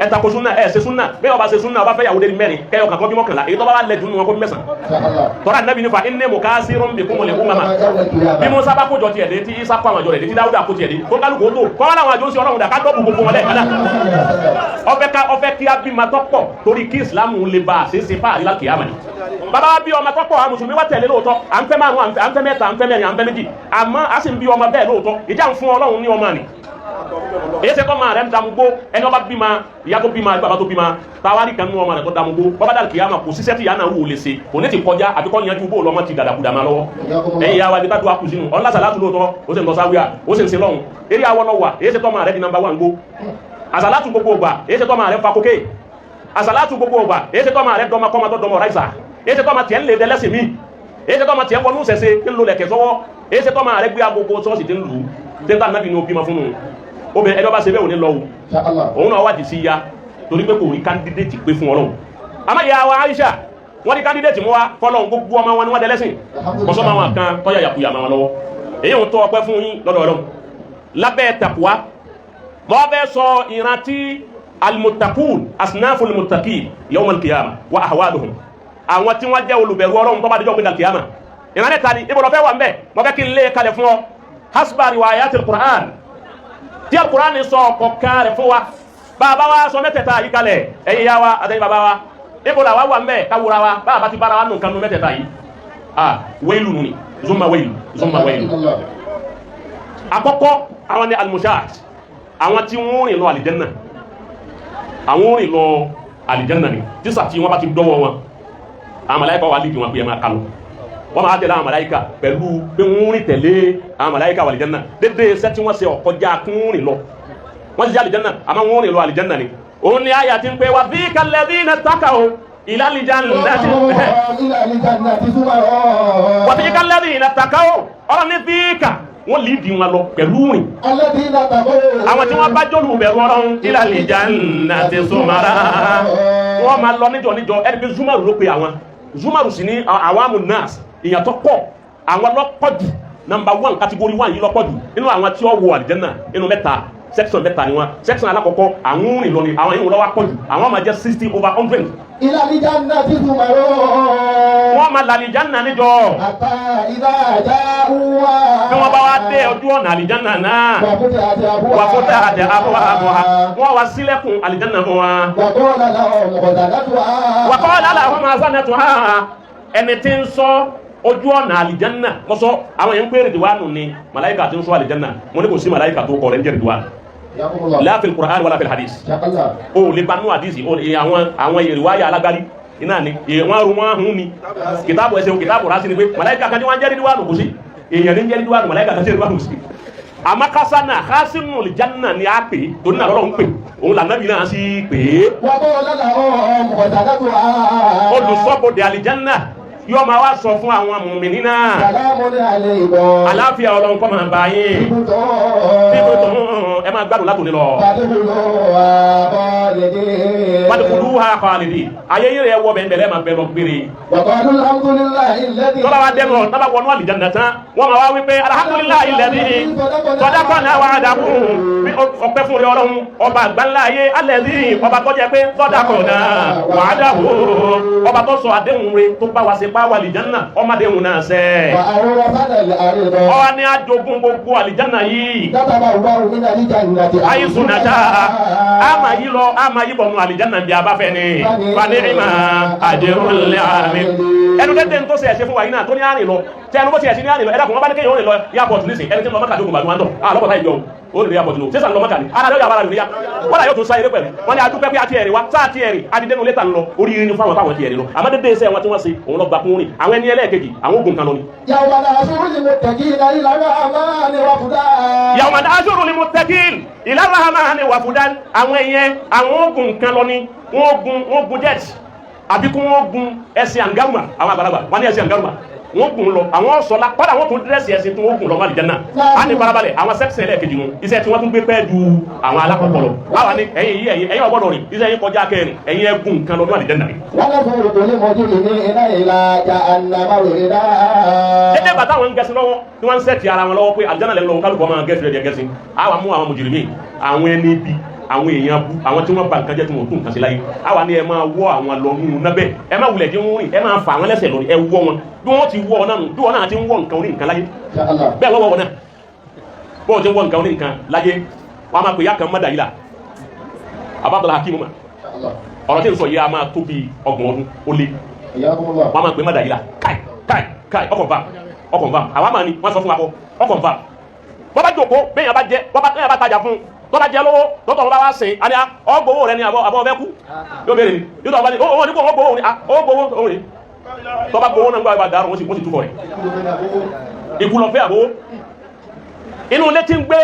ẹ takò súnà, ẹ ṣe súnà. Bẹ́ẹ̀ ọba ṣe súnà, ọba fẹ́ yàwó dé mẹ́rin, kẹyọ kankan bí 11, èyí tó bá wà lẹ́jù nínú wọn kó bí 9. Tọ́ra Anabi nífa inni mukasirun bikumul umama. Bí Musa bá kójọ tiẹ̀ dé, tí Isa kó àwọn àjọ rẹ̀ dé, tí Dáúdà kó tiẹ̀ dé, kó kálukú ó tó kọ́ wọn làwọn àjọ ń ṣe Ọlọ́run dà ká dọ́bù gbogbo wọn lẹ́ẹ̀kan náà. Ọfẹ́ ká ọfẹ́ kí á bímọ tọ́pọ̀ torí kí Ìsìlámù lè ba àṣeṣe fáàrí lákìyàmà ni. Bàbá wa bí ọmọ tọ́pọ̀, àwọn mùsùlùmí wa tẹ̀lé lóòótọ́. À ń fẹ́ márùn, à ń fẹ́ mẹ́ta, à ń fẹ́ mẹ́rin, à ń fẹ́ méjì, àmọ́ a sì ń bí ọmọ bẹ́ẹ̀ lóòótọ́. Ìjà ń fún Ọlọ́run ní ọmọ ni èyí ṣe kọ́ máa rẹ̀ ń damugbó. Ẹni ọba bímọ, ìyá tó bímọ, bàbá tó bímọ, táwárí kan nínú ọmọ rẹ̀ tó damugbó, bàbá dàlù kìyàmà, kò síṣẹ́ tí ìyá náà wò lè ṣe, kò ní ti kọjá àbí kọ́ yanjú bó lọ́mọ ti dàdàkudà máa lọ́wọ́. Ẹ̀yin ìyá wa, ibi tá a kù sínú ọ̀nà sàlátù lóòótọ́, ó sì ń lọ sáwíà, ó sì ń ṣe lọ́hùn eré awọ lọ wà. Èyí ṣe tọ́ máa rẹ̀ di number one gbó àsàlátù gbogbo ògbà. Èyí ṣe tọ́ máa rẹ̀ fa kókè àsàlátù gbogbo ògbà. Èyí ṣe tọ́ máa rẹ̀ dọ́mọ kọ́mọ tó dọmọ ráìsà. Èyí ṣe tọ́ máa tiẹ̀ ń lè dẹlẹ́sìn mí. Èyí ṣe tọ́ máa tiẹ̀ wọnú sẹ̀sẹ̀ ń lo lẹ̀kẹ̀ sọ́wọ́. Èyí ṣe tọ́ máa rẹ̀ gbé agogo sọ́ọ̀sì tí ń lù ú tẹ́ńtà nábì ní o bímọ fún un. Obìnrin ẹjọ́ bá ṣe bẹ́ẹ̀ ò ní lọ o, òun náà wádìí sí ya torí pé kò rí candidate pé fún Ọlọ́run. Àmọ́ ìyá wa Aisha, wọ́n ní candidate mú wa fọlọ́run, gbogbo ọmọ wọn ni wọ́n dẹlẹ́sìn, kọ́sọ́mọ àwọn kan tọ́yà yàkuyà máa wọn lọ́wọ́. Èyí ń tọ́ ọpẹ́ fún yín lọ́dọ̀ Ọlọ́run lábẹ́ taqwa. Mọ́ bẹ́ sọ ìrántí almuttaqun, asnaful muttaqin yawm alqiyama wa ahwaluhum, àwọn tí wọ́n jẹ́ olùbẹ̀rù Ọlọ́run tó bá dijọ́ gbé alqiyama. Ìrántí ta ni ibo lọ fẹ́ wà ń bẹ̀? Mọ́ fẹ́ kí n lé kalẹ̀ fún ọ hasba riwayatil Qur'an tí Al-Qur'an sọ kọ̀ọ̀kan rẹ̀ fún wa. Bàbá wa sọ mẹ́tẹ̀ẹ̀ta yìí kalẹ̀, ẹ̀yin ya wa àtẹ̀yin bàbá wa, ibo la wa wà ń bẹ̀ káwura wa? Bàbá ti bára wa nù nǹkan nù mẹ́tẹ̀ẹ̀ta yìí, ah, wailu nù ni, zumma wailu, zumma wailu. Àkọ́kọ́, àwọn ni almushat, àwọn tí wọ́n rìn lọ àlìjẹ́nà, àwọn rìn lọ àlìjẹ́nà ni. Tísà tí wọ́n bá ti dọ́wọ́ wọn, àwọn màláíkà wà lídìí wọn pé ẹ máa kálọ. Wọ́n máa tẹ̀lé àwọn màláíkà pẹ̀lú pé wọ́n rìn tẹ̀lé àwọn màláíkà wà àlìjẹ́nà. Dédé iṣẹ́ tí wọ́n ṣe ọ̀kọjá kún rìn lọ, wọ́n ti jẹ́ àlìjẹ́nà, àmọ́ wọ́n rìn lọ àlìjẹ́nà ni. Òun ni àyà ti ń pè wá bí kalladhina taqaw ila al-jannati wà bí kalladhina taqaw. Ọ̀rọ̀ ní bíkà wọ́n lè dì wọn lọ pẹ̀lú rìn àwọn tí wọ́n bá jọ́lù bẹ̀rù Ọlọ́run ila al-jannati zumara, wọ́n máa lọ níjọ níjọ. Ẹni pé zumaru ló pe àwọn zumaru sì ní awamu nas, ìyàtọ̀ pọ̀, àwọn lọ́pọ̀ jù, number one, category one yìí lọ́pọ̀ jù nínú àwọn tí ó wọ àlìjẹ́nà. Nínú mẹ́ta, section mẹ́ta ni wọ́n. Section alákọ̀ọ́kọ́, àwọn rìn lọ ni, àwọn yìí lọ́wọ́ pọ̀ jù, àwọn máa jẹ́ 60/100. إلى الجنة زمرا. Wọ́n máa làlìjánà níjọ. حتى إذا جاءوها. Bí wọ́n bá wá dé ojú ọ̀nà àlìjánà náà, وفتحت أبوابها. وفتحت أبوابها, wọ́n wá sílẹ̀kùn àlìjánà fún wa. وقال لهم خزنتها. وقال لهم خزنتها, ẹni tí ń sọ ojú ọ̀nà àlìjánà mọ́sọ́ àwọn yẹn ń pè Rìdíwánù ni màláìkà tí ń sọ àlìjánà. Mo ní kò sí màláìkà tó kọ rẹ̀ ń jẹ́ Rìdíwánù. حياكم الله. لا في القرآن ولا في الحديث. حياك الله. O lè gbanú àdìsí o lè àwọn ìrìwáyà alágbárí iná ni wọ́n rú wọ́n hún ni kìtàbù ẹsẹ̀ kìtàbù rásì ni pé màláìkà kan tí wọ́n ń jẹ́ Rìdíwánù kò sí. Èèyàn ní ń jẹ́ Rìdíwánù, màláìkà kan tí Rìdíwánù kò sí. Àmọ́ kásánà kásínù lìjánà ni a pè torí náà lọ́lọ́ ń pè òun lànàbí náà sì pè é. وقال لهم خزنتها. Olùsọ́bodè àlìjánà yóò máa wá sọ fún àwọn mùmìnì náà. سلام عليكم. Àláfíà Ọlọ́run kó máa bá yín. طبتم. طبتم. ẹ máa gbádùn látòní lọ. فادخلوها خالدين. Fadkhuluha khalidin, ayé yìí rẹ̀ wọ bẹ́ẹ̀ bẹ́ẹ̀ máa bẹ́ẹ̀ lọ gbére. وقالوا الحمد لله الذي Tọ́lá wa dẹnu ọ̀rọ̀ tábà wọnú àlìjánnà tán, wọ́n máa wá wípé alhamdulillahi alladhi sadaqana wa'dahu, ọpẹ́ fún rẹ Ọlọ́run ọba àgbáńlá ayé, alladhi ọba tó jẹ́ pé sadaqana wa'dahu, ọba tó sọ àdéhùn rẹ tó bá wa ṣe pa wà àlìjánnà, ọmọ àdéhùn náà ṣẹ. وأورثنا الأرض Ọwọ́ ni àjogún gbogbo àlìjánnà yìí. نتبوأ من الجنة Àyíṣùn nàta a máa yí lọ, a máa yí bọ̀ nù àlìjánnà bí a bá fẹ́ ni fanirima àjẹrúnlẹ̀ àmì. Ẹnu tẹ́tẹ́ tó ṣe ẹ̀ṣẹ̀ fún wa yìí náà tó ní àrìn lọ tí ẹnu bó ti ẹ̀ṣẹ̀ ní àrìn lọ, ẹ̀dàkùn wọn bá ní kéèyàn rìn lọ airport nísìn, ẹni tí ń lọ mọ́kà jókòó bàdúrà ń tọ̀ àlọ́pàá ìjọ ó lè rí airport nù sísàn lọ mọ́kà ní ara lọ́yà ara rẹ̀ níyà wọ́n yóò tún sá eré pẹ̀lú wọn ni adúpẹ́ pé a ti ẹ̀rì wa sáà ti ẹ̀rì adídẹ́nu létà ń lọ oríire ní fáwọn táwọn ti ẹ̀rì lọ, àmọ́ dédé iṣẹ́ wọn tí wọ́n ṣe òun lọ gba kún rìn àwọn ẹni ẹlẹ́ẹ̀kejì àwọn ogun kan lọ ni. يوم نحشر المتقين إلى الرحمن وفدا. Yàwùmá aṣọ́rò ni muttaqin ila rahmani wafudan, àwọn ẹ̀yẹn àwọn ogun kan lọ ni wọ́n gun jet àbí kí wọ́n gun ẹṣin àǹgárùmà, àwọn àgbàlagbà wọ́n ní ẹṣin àǹgárùmà wọ́n gun lọ, àwọn sọlá kọ́dà wọ́n tún dírẹ́sì ẹṣin tí wọ́n gun lọ wọ́n àlìjánnà á ní farabalẹ̀. Àwọn sẹ́kṣẹ̀ ẹlẹ́ẹ̀kejì nu iṣẹ́ tí wọ́n tún gbé pẹ́ ju àwọn alákọ̀ọ́kọ́ lọ wáwa ní ẹ̀yìn yìí ẹ̀yìn ẹ̀yìn ọgbọ́dọ̀ rìn iṣẹ́ yín kọjá kẹrin ẹ̀yìn ẹ̀gùn kan lọ ní àlìjánnà rìn. ونفرق المجرمين إلى جهنم وردا. Dédé bàtà àwọn ń gẹ̀ẹ́sì lọ́wọ́ tí wọ́n ń sẹ́ẹ̀tì ara wọn lọ́wọ́ pé àlìjánnà lẹ́nu lọ́wọ́, kálukọ́ máa gẹ̀ẹ́sì rẹ̀ gẹ̀ẹ́sì, àwa mú àwọn mùjìrìmí, àwọn ẹni ibi, àwọn èèyàn bú, àwọn tí wọ́n ba nǹkan jẹ́ tí wọ́n tún nǹkan sí láyé, àwa ni ẹ máa wọ́ àwọn lọ nínú nábẹ́, ẹ má wulẹ̀ jẹ́ wọ́n rìn, ẹ máa fà àwọn lẹ́sẹ̀ lórí, ẹ wọ́ wọn bí wọ́n ti wọ́ ọ náà nù, bí wọ́n náà ti ń wọ́ nǹkan orí nǹkan láyé. إن شاء الله. Bẹ́ẹ̀ wọ́n wọ́ wọn náà bó o ti ń wọ́ nǹkan orí nǹkan láyé, wọ́n á máa pè ya kan mọ́dà yìí la abábọ̀lá hakimu ma. إن شاء الله. Ọ̀rọ̀ tí ń sọ yìí a máa tó bí 30 ọdún ó lé. حياكم الله. Wọ́n á máa pè mọ́dà yìí la káì káì káì ọkọ̀ nfa ọkọ̀ nfa àwọn àmà ni wọ́n sọ fún wa kọ́ ọkọ̀ nfa bọ́ bá jòkó bẹ́ẹ̀ yẹn bá jẹ bọ́ bá bẹ́ẹ̀ bá tajà fún un tó bá jẹ lówó tọ́tọ̀ wọn bá wá sìn àní ọgbowó rẹ ni àbọ̀ àbọ̀ ọbẹ̀ kú yóò béèrè ni yóò tọ́ ọba ní owó ní kó wọ́n gbowó ni ó gbowó òun ni tó bá gbowó náà gbọ́ àgbà dàrú wọ́n sì túfọ̀ rẹ̀ ikú lọ fẹ́ àbó inú ilé tí ń gbé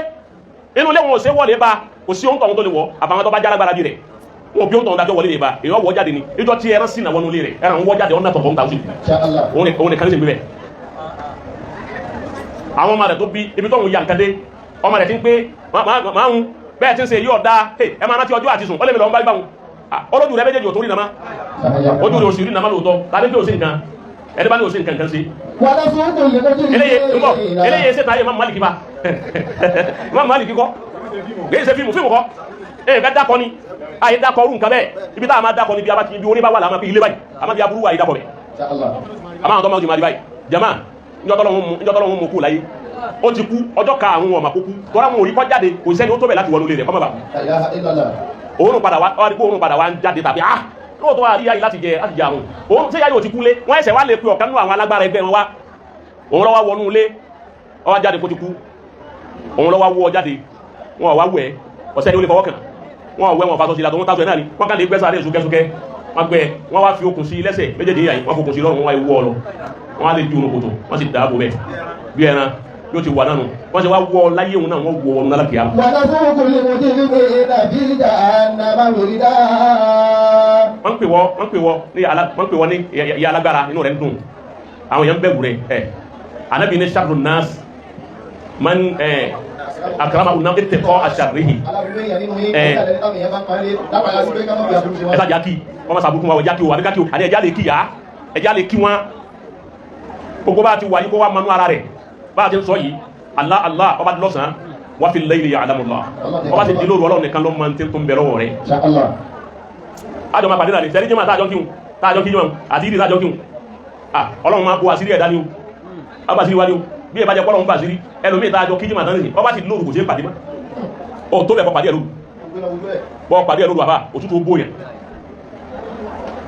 inú ilé wọn ò ṣe wọlé ba kò sí ohun tọ̀hún tó lè wọ̀ àbàwọn tó bá jálágbára bí rẹ̀ wọn ò bí ohun tọ̀hún dájọ́ wọlé lè ba èyàn wọ́ jáde ni ìjọ tí ẹran sì náà wọnú ilé rẹ̀ ẹran ń wọ́ jáde ọ̀nà tọ̀hún tàwọn sì إن شاء الله. Òun nìkan ní sì ń gbé bẹ́ẹ̀. Àwọn ọmọ rẹ̀ tó bí ibi tó ń ya nǹkan dé ọmọ rẹ̀ ti ń pé máa ń bẹ́ẹ̀ tí ń ṣe yóò dáa ẹ máa rántí ọjọ́ àti sùn ó lè mi lọ ń bá gbà wọn ọlójú rẹ̀ méjèèjì ò tó rí nàmá ojú rẹ̀ ò sì rí nàmá lóòótọ́ tàbí pé ò sí nǹkan ẹni bá ní ò sí nǹkan kan sí. ونسوق المجرمين. Eléyè ń bọ̀ eléyè ṣe tàyè Imam Málíkì bá Imam Málíkì kọ́ èyí ṣe fíìmù fíìmù kọ́ èyí fẹ́ dákọ ni àyè dákọ orú nǹkan bẹ́ẹ̀ ibi tá a máa dákọ ni bí a bá ti ibi orí bá wà láàmà pé ilé báyìí a máa fi aburú wà yìí dákọ bẹ́ẹ̀. إن شاء الله. Àmọ́ àwọn tó máa ń jù máa di báyìí jama njọ́tọ́lọ́hún mú kú láyé ó ti kú ọjọ́ karùn-ún ọmọ kúkú tọ́lá wọn ò rí kọ́ jáde kò sẹ́ni ó tó bẹ̀ láti wọnú ilé rẹ̀ kọ́ mọ́ bá لا إله إلا الله. òórùn padà wá wá rí pé òórùn padà wá ń jáde tàbí ah lóòótọ́ wá rí yáyí láti jẹ láti jẹ àrùn òórùn tí yáyí ò ti kú lé wọ́n ẹsẹ̀ wá lè pe ọ̀kan nínú àwọn alágbára ẹgbẹ́ wọn wá òun lọ́wọ́ wọnú ilé ó wá jáde kó ti kú òun lọ́wọ́ wọ́ jáde wọn ò wá wẹ̀ ọ̀sẹ̀ ni ó lè fọwọ́ kàn wọn ò wẹ̀ wọn fasọ sí ìlàtọ̀ wọn tásọ ẹ̀ náà ni wọn kàn lè gbẹ́sà rẹ̀ súnkẹ́súnkẹ́ wọn gbẹ wọn wá fi okùn sí lẹ́sẹ̀ méjèèjì yàyí wọn fokùn sí lọ́rùn wọn wá wọ́ ọ lọ wọn á lè ju orun kòtò wọn sì dáàbò bẹ́ẹ̀ bí ẹran yóò ti wà nánu wọn sì wá wọ láyé òun náà wọn wọ ọrùn náà kìá. ونسوق المجرمين في جهنم وردا. Wọ́n ń pè wọ́ wọ́n ń pè wọ́ ní ala wọ́n ń pè wọ́ ní ìyá alágbára inú rẹ̀ ń dùn àwọn èèyàn ń bẹ̀rù rẹ̀ ẹ̀ anabi ní sharru nas man ẹ̀ akrama una ittaqa asharrihi. Ẹ sá jákì wọ́n máa sàbùkún wa wọ́n jákì o àbí jákì o àní ẹ̀já lè kí yá ẹ̀já lè kí wọn gbogbo bá ti wà yí kó wá manú ara rẹ̀ bá a ti ń sọ yìí Allah Allah ọba ti lọ́sàn-án wà fi layli ya'lamullah ọba ti di lóru Ọlọ́run nìkan ló máa ń tẹ́ tó ń bẹ lọ́wọ́ rẹ̀. إن شاء الله. Àjọ máa pàdé náà ní sẹ́rí jẹ́mà tààjọ́ kíhun tààjọ́ kíhun àti ìdí tààjọ́ kíhun ah Ọlọ́run máa bó àṣírí ẹ̀dá ní o ọba àṣírí wá ní o bí ẹ bá jẹ́ pọ́lọ́run bá àṣírí ẹlòmíì tààjọ́ kí jẹ́mà tán nìyí ọba sì lóru kò sí pàdé mọ́ ọ tó bẹ̀ bọ́ pàdé ẹ̀ lóru bọ́ pàdé ẹ̀ lóru àbá òtútù ó bóyàn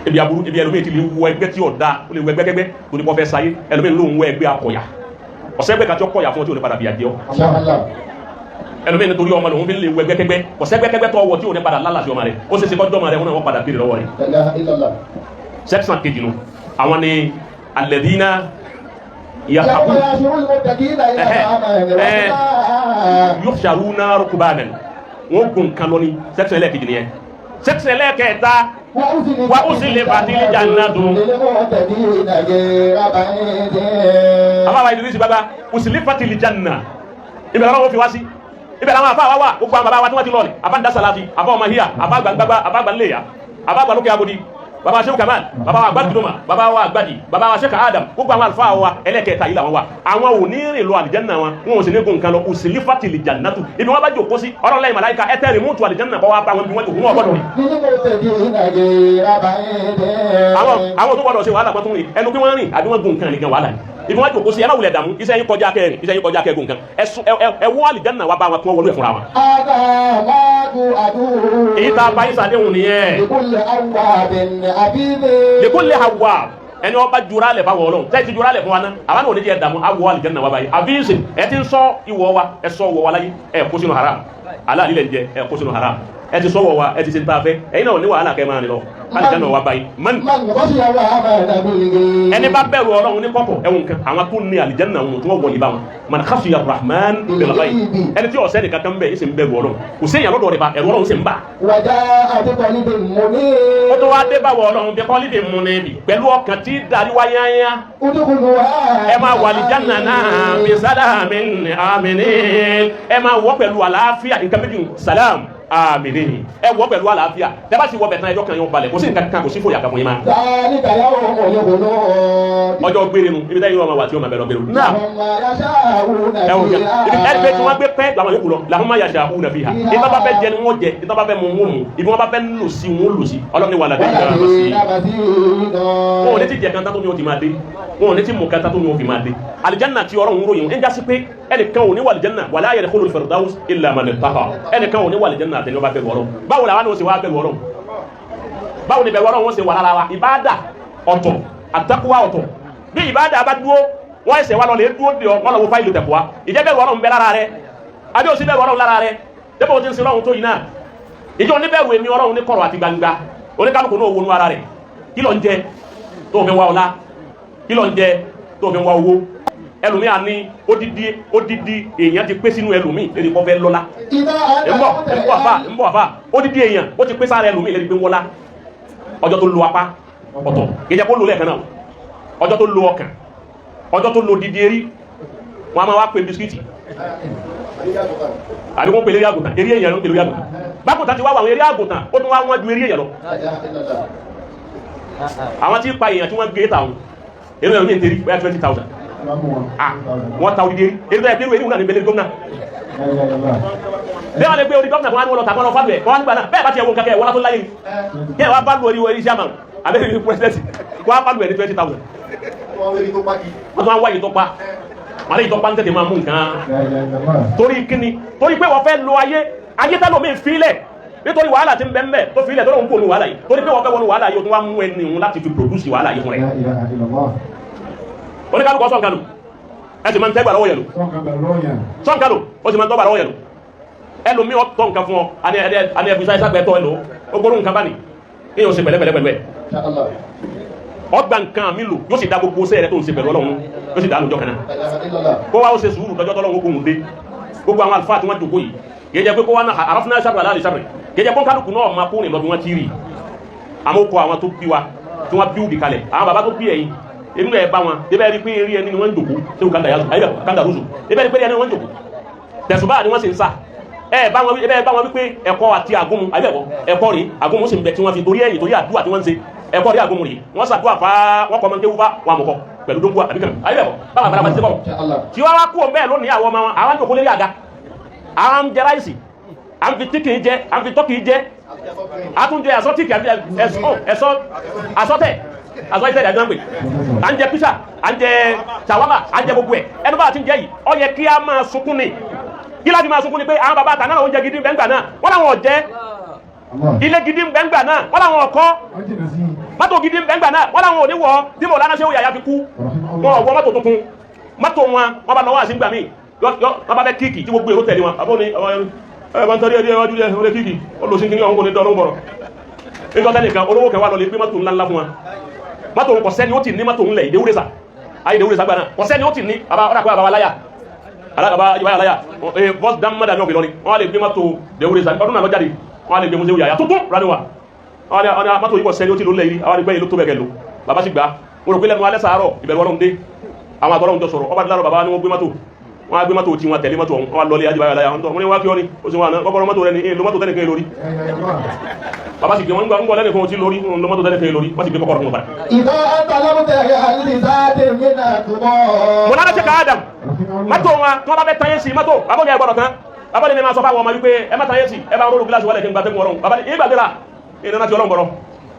ebi aburú ebi ẹlòmíì ti lè wọ ẹgbẹ́ tí ọ̀dà ó lè wọ ẹgbẹ́ kẹgbẹ́ tó ní kọ́ fẹ́ sáyé ẹlòmíì ló ń wọ ẹgbẹ́ akọ̀yà ọ̀sẹ̀ ẹgbẹ́ kan tí ó kọ̀yà fún ọ tí ò ní padà bìyà jẹ ọ́. إن شاء الله. Ẹlòmíì nítorí ọmọ lòun fi ń lè wọ ẹgbẹ́ kẹgbẹ́ ọ̀sẹ̀ ẹgbẹ́ kẹgbẹ́ tó wọ tí ò ní padà lálàsí ọmọ rẹ̀ ó ṣeéṣe kọjọ́ ọmọ rẹ̀ wọn náà wọ́n padà béèrè lọ́wọ́ rẹ̀. لا إله إلا الله. Section kejì nu àwọn ni alladhina يوم yàtàkùn يحشر المتقين إلى الرحمن وفدا. yuhsharuna rukbanan wọn gùn kan lọ ní section ẹlẹ́ẹ̀kejì nìyẹn. Section ẹlẹ́ẹ̀kẹta وأزلفت الجنة. للمتقين غير بعيد. Àbáwá Idris bàbá uslifatil janna ibẹ̀ lọ́wọ́ fi wá sí Ibẹ̀ làwọn àfa wa wà, gbogbo àwọn bàbá wa tí wọ́n ti lọ ni àfa ń dá sàlàfi, àfa ọmọ híyà, àfa gbàgbàgbà, àfa gbàléyà, àfa gbàlókè agodi, bàbá Shehu Kamal, bàbá wa àgbàdì, bàbá wa àgbàdì, bàbá wa Sheikh Adam, gbogbo àwọn àlùfáà wa ẹlẹ́kẹta yìí làwọn wa. Àwọn ò ní rìn lọ àlìjánná wọn, wọn ò sì ní gun nǹkan lọ. Òsèlífàtì lè jannatu, ibi wọn bá jòkó sí ọlọ́run lẹ́yìn màláíkà ẹ tẹ́ rìmúùtù àlìjánná kọ́ wa bá wọn bí wọ́n jòkó, wọn gbọ́dọ̀ rìn. Àwọn tó gbọ́dọ̀ ṣe wàhálà kan tó rìn ẹnu pé wọ́n rìn àbí wọ́n gun nǹkan nìkan wàhálà ni. Ibi wọn jòkó sí, ẹ má wulẹ̀ dààmú, iṣẹ́ yín kọjá kẹrin, iṣẹ́ yín kọjá kẹgùn nǹkan. Ẹ wọ́ àlìjánná wa bá wọn kí wọ́n wọlé ẹ̀ fúnra wọn. Èyí tá a bá yín sàdéhùn nìyẹn. Lèkó lè ha wà ẹni ọba jura lẹ fáwọn Ọlọ́run tẹ́ ti jura lẹ fún wa náà, àwa náà ò ní jẹ́ dààmú, awọ àlìjánná wa báyìí. Àbíyèsè ẹ ti ń sọ ìwọ wa, ẹ sọ ìwọ wa láyé, ẹ kó sínú haram aláàlí lẹ ń jẹ, ẹ kó sínú haram, ẹ ti sọwọ wa, ẹ ti ṣe ń ta fẹ, ẹ̀yin náà ò ní wàhálà kẹ́ máa rìn lọ àlìjánná wa báyìí. Man ẹni bá bẹ̀rù Ọlọ́run ní kọ̀kọ̀, ẹ̀wọ̀n kan àwọn tó ní àlìjánná wọn tí wọ́n wọlé bá wọn. Man khashiya rahman bil ghaib, ẹni tí ọ̀sẹ́ nìkan kan bẹ̀ ẹ̀ sì ń bẹ̀rù Ọlọ́run, kò séèyàn lọ́dọ̀ rẹ̀ bá ẹ̀rù Ọlọ́run sì ń bà. Ó tó wá dé bá wọ Ọlọ́run bí kọ́lí bí mu níbi pẹ̀lú ọkàn tí darí wá yányá. Ẹ máa wà àlìjánná náà bí salamin aminin, ẹ máa wọ pẹ̀lú àlàáfíà, nǹkan méjì, salam aminin, ẹ wọ pẹ̀lú àlàáfíà. Tẹ́ bá sì wọ bẹ̀tán ẹjọ́ kan yóò balẹ̀, kò sí nǹkan kan, kò sí fòyà kan fún yín máa. Ọjọ́ gbére nu ibi táyé wọn wà tí wọn máa bẹ̀rẹ̀ gbére náà. Ẹ wò jẹ ibi ẹ pé tí wọn gbé pẹ́ làwọn yòókù lọ, làwọn máa yàtọ̀ àkúnà fi hà. Ìtọ́ bá fẹ́ jẹ ni wọ́n jẹ, ìtọ́ bá fẹ́ mu wọ́n mu, ibi wọn bá fẹ́ lò sí wọn lò sí. Ọlọ́run ní wàhálà dẹ́yìn náà sí. Wọn ò ní ti jẹ kanta tó ní o ti máa dé, wọn ò ní ti mú kanta tó ní o fi máa dé. Alijanna tí ọ̀rọ̀ ń ròyìn ń jásí pé ẹnìkan ò ní wà alijanna, wala yadkhulul firdaus illa man ittaqa, ẹnìkan ò ní wà alijanna àtẹni ọba bẹ̀rù Ọlọ́run. Báwo làwọn ò sì wá bẹ̀rù Ọlọ́run? Báwo ni bẹ̀rù Ọlọ́run ó sì wà lára wa? Ìbáàdà ọ̀tọ̀, àtàkùwà ọ̀tọ̀. Bí ìbáàdà bá dúró, wọ́n ẹsẹ̀ wa lọ lè dúró de ọ, wọ́n lọ wo fáìlì tẹ̀kùwá. Ìjẹ́ bẹ̀rù Ọlọ́run bẹ lára rẹ àbí òsì bẹ̀rù Ọlọ́run lára rẹ? Débò tí ń sin Ọlọ́run tó yìí náà, ìjọ oníbẹ̀rù èmi Ọlọ́run ní kọ̀rọ̀ àti gbangba. Oníkálukú náà wọnú ara rẹ̀. Kí ló ń jẹ tó fi wá ọlá? Kí ló ń jẹ tó fi wá owó? Ẹlòmíì á ní odidi èèyàn ti pé sínú ẹlòmíì lórí kọ́ fẹ́ lọ́lá. Ńbọ̀ ńbọ̀ àfà, ńbọ̀ àfà, odidi èèyàn ó ti pé sára ẹlòmíì lórí pé ń wọlá. Ọjọ́ tó lo apá ọ̀tọ̀, kì í jẹ́ kó lo lẹ́ẹ̀kan náà, ọjọ́ tó lo ọkàn, ọjọ́ tó lo didi erí, wọn a máa wá pè bisikíìtì àbí wọ́n pè lérí àgùntàn. Eré èèyàn ló ń pè lérí àgùntàn. Bákùntàn ti wá wà, àwọn eré àgùntàn ó tún wá wọ́n ju eré èèyàn lọ. Àwọn tí pa èèyàn tí wọ́n gbé tàwọn eré ẹ̀rọ ní ìtẹ̀rí bóyá 20,000. Ah, wọ́n ta odidi eré, eré tó yẹ pé eré náà ní bẹ́lẹ̀ gómìnà bẹ́ẹ̀ wọ́n lè gbé orí gómìnà kan wá ní wọ́n lọ tàbí wọ́n lọ fábẹ̀ wọ́n wá nígbà náà. Bẹ́ẹ̀ bá ti ẹ̀wọ̀n kankan ẹ̀wọ́n látó láyé kí ẹ̀ wá bá lu orí orí chairman abẹ́rẹ́ president, wọ́n á bá lu ẹ̀ ní 20,000. Wọ́n tún wá wáyé tó pa wọ́n lè tọ́pá ń tètè máa mú nǹkan. Torí kíni? Torí pé wọ́n fẹ́ lo ayé, ayé tá lómi fílẹ̀ nítorí wàhálà tí ń bẹ ń bẹ tó fílẹ̀ tó lóun kò ní wàhálà yìí. Torí pé wọ́n fẹ́ wọnú wàhálà yìí, o tún wá mú ẹni òun láti fi produce wàhálà yìí fún rẹ̀. Oníkálukọ́ sọ̀nkanu, ẹ sì máa ń tẹ́gbà lọ́wọ́ yẹn lò sọ̀nkanu, ó sì máa ń tọ́gbà lọ́wọ́ yẹn lò. Ẹlòmíì ọ̀tọ̀ nǹkan fún ọ, àní ẹ̀fí sáyẹ́sá gbẹ́tọ́ ẹ lò ó gbóró nǹkan bá ní kéèyàn ṣe pẹ̀lẹ́pẹ̀lẹ́ pẹ̀lú ẹ̀. Ọgbà nǹkan mi lò, yóò sì dá gbogbo sẹ́ẹ̀rẹ́ tó ń ṣe pẹ̀lú Ọlọ́run, yóò sì dá lójọ́ kan náà. Kó wá ó ṣe sùúrù lọ́jọ́ tọ́lọ́run kóhun dé. Gbogbo àwọn àlùfáà tí wọ́n jòkó yìí, kìí jẹ́ pé kó wá náà àrọ́fúnná sábà láàrin sábà, kìí jẹ́ pé kálukú náà máa kó rìn lọ bí wọ́n ti rí. Àmọ́ ó kọ àwọn tó bí wa tí wọ́n bí òbí kalẹ̀, àwọn bàbá tó bí ẹ̀yìn inú ẹ̀ bá wọn débẹ̀ rí pé eré ẹni ni wọ́n ń jòkó tí ó kàńdà rúzù débẹ̀ rí pé eré ẹni ni wọ́n ń jòkó, tẹ̀sùbá ni wọ́n sì ń sà. Ẹ bá wọn ẹ bá wọn wípé ẹ̀kọ́ àti àgúnmu àbí ẹ̀kọ́ ẹ̀kọ́ rí àgúnmu sì ń bẹ tí wọ́n fi torí ẹ̀yìn torí àdúrà tí wọ́n ń ṣe. Ẹ̀kọ́ rí àgúnmu rí wọ́n ṣàdúrà fá, wọ́n kọ́ ọmọ kéwú fá, wọn àmọ̀kọ́ pẹ̀lú dóńgbò àbí kan àbí ẹ̀kọ́ báwọn àgbàlagbà ti ṣe bọ̀ tí wọ́n wá kú ọmọ ẹ̀ lónìí. Àwọn ọmọ wọn àwọn jòkó lérí àga, à ń jẹ ráìsì, à ń fi tíkì jẹ, à ń fi tọ́kì jẹ, à tún jẹ àsọtíkì àbí ẹ̀sọ́ àsọtẹ̀ àsọtẹ̀ ìdájọ́ ń pè, à ń jẹ písà, à ń jẹ ṣàwámà, à ń jẹ gbogbo ẹ̀. Ẹnu bá ti ń jẹ yìí, ó yẹ kí a máa sunkún ni. Kí láti máa sunkún ni pé àwọn bàbá àtàná oúnjẹ gidi bẹ́ngbà náà wọ́n làwọn ọ̀jẹ́, ilé gidi bẹ́ngbà náà wọ́n làwọn ọ̀kọ́, mọ́tò gidi bẹ́ngbà náà wọ́n làwọn òníwọ̀. Tí mo lánàá ṣe òyà ya fi kú, wọn ò wọ mọ́tò tuntun, mọ́tò wọn wọn bá lọ́wọ́ àti gbà míì wọ́n bá fẹ́ kíkì tí gbogbo èrò tẹ̀lé wọn. Àbọ̀ ni ẹ bá ń tọ́rí ẹdí ẹwájú ẹ ọlẹ́ kíkì ó lọ sí kíní ọ̀hún kò ní dán lóhùn bọ̀rọ̀. Nígbà tẹ́lẹ̀ kan olówó kẹwàá lọ lè gbé mọ́tò ńlá ńlá fún wa. Mọ́tò ń kọ̀ sẹ́ni ó ti ní mọ́tò ńlẹ̀ ìdéwúrẹ́sà ayé ìdéwúrẹ́sà gbà náà kọ̀ sẹ́ni ó ti ní bàbá ọ̀dà pé bàbá aláyà alágàbá ìwáyà aláyà ẹ bọ́s dámọ́dà náà fi lọ ni wọ́n lè gbé mọ́tò ìdéwúrẹ́sà ọdún náà lọ́jáde, wọ́n lè gbé mọ́tò yàyà tuntun raniwa. Wọ́n ní mọ́tò yìí kọ̀ sẹ́ni ó ti lò lẹ́yìn àwọn àgbẹ̀ yìí ló tó bẹ̀kẹ̀ lò. Bàbá sì gbà mo rò pé lẹ́nu alẹ́ sàárọ̀ ìbẹ̀rù Ọlọ́run dé, àwọn àtọ́lọ́run jọ sọ̀rọ̀ ọba dílárọ̀. Bàbá ni wọ́n gbé mọ́tò Wọ́n á gbé mọ́tò tí wọ́n tẹ̀lé mọ́tò ọ̀hún, wọ́n wá lọlé ajíbáyà láyà wọ́n ní wá kí ọ ní ó sì wọ́n àná kọ́kọ́rọ́ mọ́tò rẹ ní èlò mọ́tò tẹ́nìkan lórí. Bàbá sì gbé wọn ń gbọ́ lẹ́nìkan ó ti lórí ń lo mọ́tò tẹ́nìkan lórí, wọ́n sì gbé kọ́kọ́rọ́ fún wọn padà. إذا أنت لم تجعل لذات من التقى. Mọ̀lánà ṣe ká Adam mọ́tò wọn tí wọ́n bá fẹ́ tán yé sí mọ́tò, bàbá mi ẹ̀ gbọ́dọ̀ tán. Bàbá mi máa sọ fáwọn ọmọ wípé ẹ má tán yé sí, ẹ bá ń rólù gíláàsì wọlé kí n gba tẹ́gùn ọlọ́run. Bàbá ní ìgbàgbéra ìrìnà tí ọlọ́run bọ̀rọ̀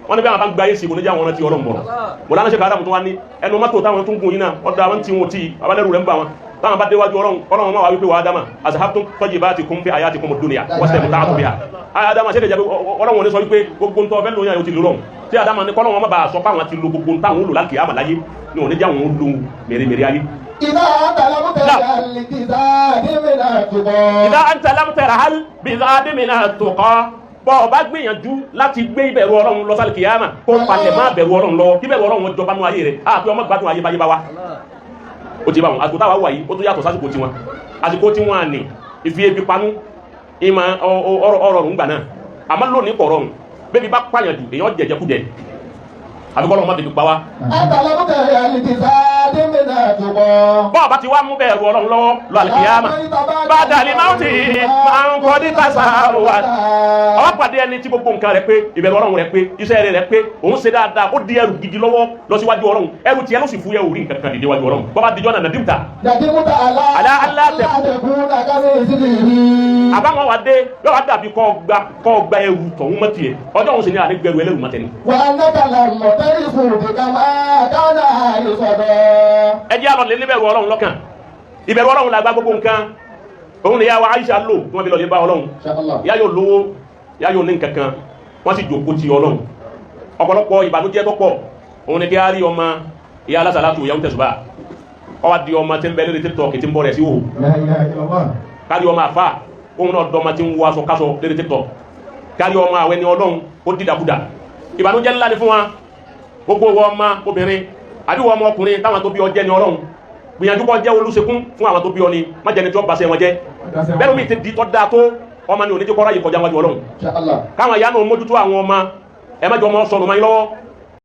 wọ́n ní bí àwọn bá ń gba yé sí kò ní jẹ́ àwọn ọ̀nà tí ọlọ́run bọ̀rọ̀. Mọ̀lánà ṣe ká Adam tó wá ní ẹnu mọ́tò táwọn tún gùn yín náà ọ̀dọ̀ àwọn tí wọn tí bàbá lẹ́rù rẹ̀ ń bà wọn táwọn bá déwájú ọlọ́run, ọlọ́run máa wá wípé wà Ádámà azhabtum tayyibatikum fi hayatikum ad-dunya wastamta'tum biha. Ádámà ṣe lè jẹ́ pé ọlọ́run ní sọ wípé gbogbo ń tọ́ fẹ́ lóyún àyò ti lò lọ́run tí Ádámà ní kọ́lọ́run má bàa sọ pé àwọn ti lo gbogbo ń táwọn ó lò láti àmà láyé ní òní jẹ́ àwọn ó lo mèremère ayé. إذا أنت لم تجعل لذات من التقى. Ìdá anta lam tarhal bizadi mina tuqa, bọ́ ọ bá gbìyànjú láti gbé ìbẹ̀rù ọlọ́run lọ sálì kìyàmà kó palẹ̀ má bẹ̀rù ọlọ́run lọ kí bẹ̀rù ọlọ́run jọba nú ayé rẹ̀ á pé ọmọ gbádùn ayé báyé bá wa ó ti bá wọn. Àsìkò táwa wà yìí, ó tún yàtọ̀ sásìkò tiwọn. Àsìkò tí wọn à ní ìfi ebi panú ìmọ̀ ọ̀rọ̀ ọ̀rùn gbà náà, àmọ́ lónìí kọ̀ rọrùn. Bébí bá pààyàn jù, èèyàn jẹjẹkújẹ, àbíkọ́ lọ́wọ́ má bèbí pa wá. أنت لم تجعل لذات من التقى. Bọ́ọ̀ bá ti wá mú bẹ̀rù ọlọ́run lọ́wọ́ lọ àlìkìyàmà bá dàlí máa ti máa ń kọ́ ní tàṣà wà. Ọwọ́ pàdé ẹni tí gbogbo nǹkan rẹ̀ pé, ìbẹ̀rù ọlọ́run rẹ̀ pé, iṣẹ́ rẹ̀ pé, òun ṣe dáadáa, ó di ẹrù gidi lọ́wọ́ lọ síwájú ọlọ́run. Ẹrù tiẹ̀ ló sì fúyẹ́, orí nǹkan kan dìde wájú ọlọ́run bọ́ba dijọ́ nànà dímta. ندمت على على ألا تكون كمثله. Àbáwọn wa dé yóò wá dàbí kọ́ gba ẹrù tọ̀hún mọ́ tiẹ̀. Ọjọ́ òun sì ní àní gbẹrù ẹlẹ́rù mọ́ tẹ́ni. وأنك لم ترث بكما كان يصدى. Ẹ jẹ́ àlọ́ lé níbẹ̀rù ọlọ́run lọ́kàn. Ìbẹ̀rù ọlọ́run la gba gbogbo nǹkan. Òun ni yà wá Aisha lò tí wọ́n fi lọ lè bá ọlọ́run. إن شاء الله. Yá yóò lówó, yá yóò ní nǹkankan, wọ́n sì jòkó ti ọlọ́run. Ọ̀pọ̀lọpọ̀ ìbànújẹ́ tó pọ̀ òun ni kí á rí ọmọ ìyá alásàlátù, ìyá ń tẹ̀sùbà, ó wá di ọmọ tí ń bẹ lórí TikTok tí ń bọ́ rẹ̀ sí òhò. لا إله إلا الله. Kárí ọmọ àfà, òun náà dọ́mọ tí ń wọ aṣọ káṣọ lórí TikTok. Kárí ọmọ àwẹ̀ ni ọlọ́run ó dìdàkudà, ìbànújẹ́ ńlá ni fún wa. Gbogbo wọ ọmọ obìnrin àbí wọ ọmọ ọkùnrin táwọn tó bí ọ jẹ́ ni ọlọ́run, gbìyànjú kó jẹ́ olùsekún fún àwọn tó bí ọ ni, má jẹ́ni tí ó bàṣẹ wọn jẹ́. Bẹ́ẹ̀ mi ti di tọ́ da tó ọmọ ni oníjẹ́ kọ́ra yìí kọjá wájú ọlọ́run. إن شاء الله. Káwọn ìyá náà mójútó àwọn ọmọ, ẹ má jọ ọmọ sọnù máa ń lọ́wọ́.